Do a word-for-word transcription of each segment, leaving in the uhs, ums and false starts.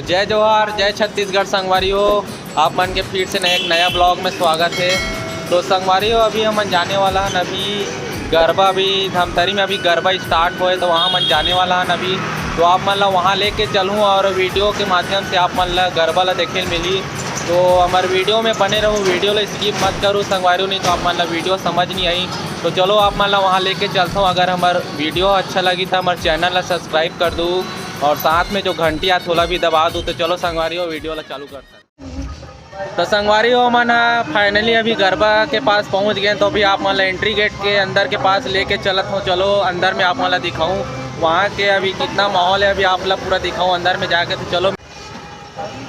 जय जोहार, जय छत्तीसगढ़ संगवारी हो। आप मन के फिर से नए, एक नया ब्लॉग में स्वागत है। तो संगवारी हो, अभी हमन जाने वाला हन अभी गरबा, अभी धमतरी में अभी गरबा स्टार्ट होए, तो वहाँ मन जाने वाला हन अभी। तो आप मन ला वहाँ लेके चलूँ और वीडियो के माध्यम से आप मन ला गरबा ला देखे ल मिली। तो हमर वीडियो में बने रहू, वीडियो ला स्किप मत करू संगवारी हो, नहीं तो आप मन ला वीडियो समझ नहीं आई। तो चलो आप मन ला वहाँ लेके चलता हूँ। अगर हमर वीडियो अच्छा लगी तो हमर चैनल ला सब्सक्राइब कर दू और साथ में जो घंटी आत ओला भी दबा दू। तो चलो संगवारी हो, वीडियो ला चालू करथन। तो संगवारी हो, हमन ह फाइनली अभी गरबा के पास पहुंच गए। तो अभी आप मन ला एंट्री गेट के अंदर के पास लेके चलत हो। चलो अंदर में आप मन ला दिखाऊं वहाँ के अभी कितना माहौल है, अभी आप ला पूरा दिखाऊं अंदर में जाके। तो चलो।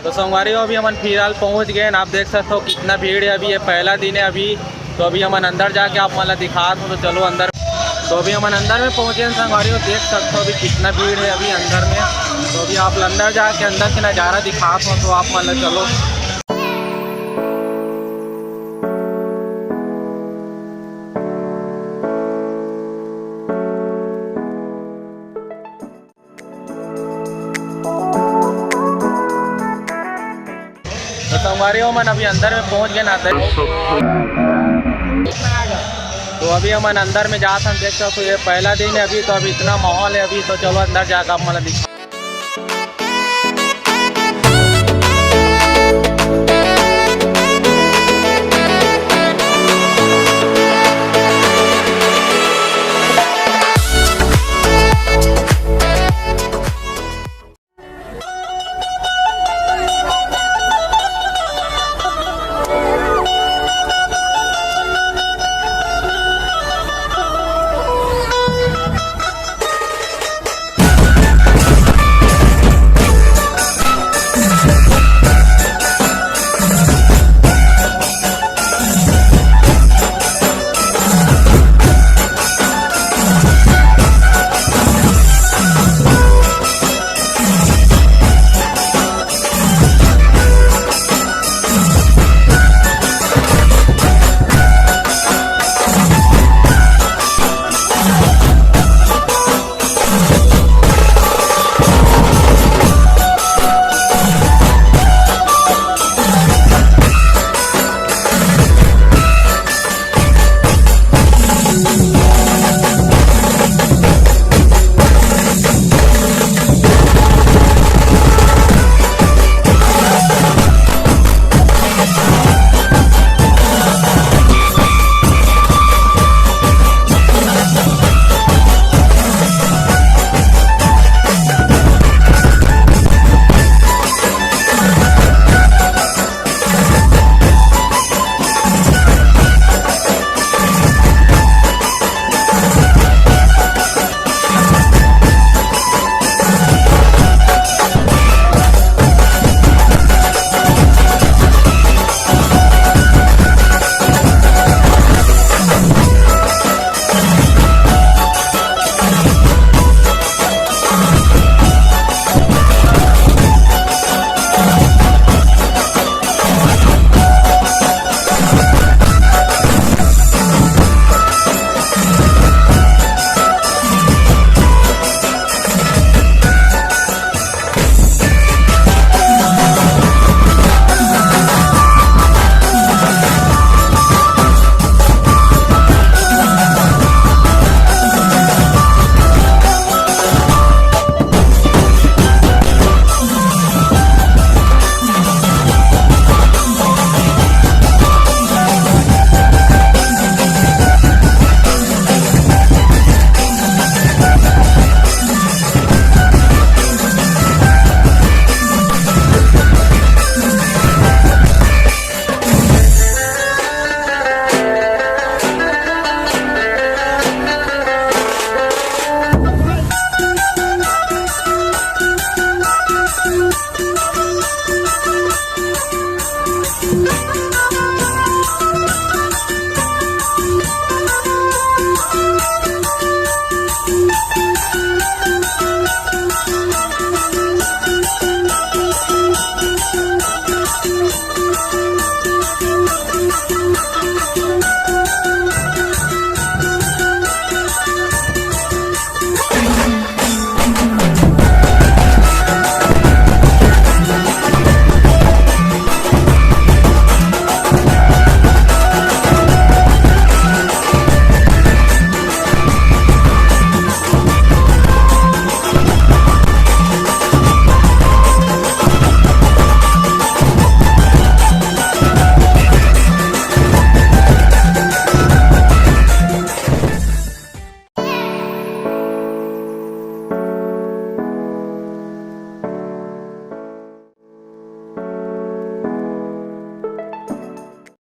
तो संगवारी हो, अभी हमन फिलहाल पहुंच गए हैं। आप देख सकते हो कितना भीड़ है, अभी ये पहला दिन है अभी। तो अभी हमन अंदर जाके आप मन ला दिखात हो। तो चलो अंदर। तो अभी हमन अंदर में पहुंचे हैं संगवारी हो, देख सकते हो अभी कितना भीड़ है अभी अंदर में। तो अभी आप अंदर जाके अंदर के नज़ारा दिखात हो, तो आप मन ला चलो। तो संगवारी हो, हमन अभी अंदर में पहुंच गए ना। तो अभी हमन अंदर में जात हन, देख सकते हो ये पहला दिन है अभी। तो अभी इतना माहौल है अभी। तो चलो अंदर जाके आप मन ला दिखा।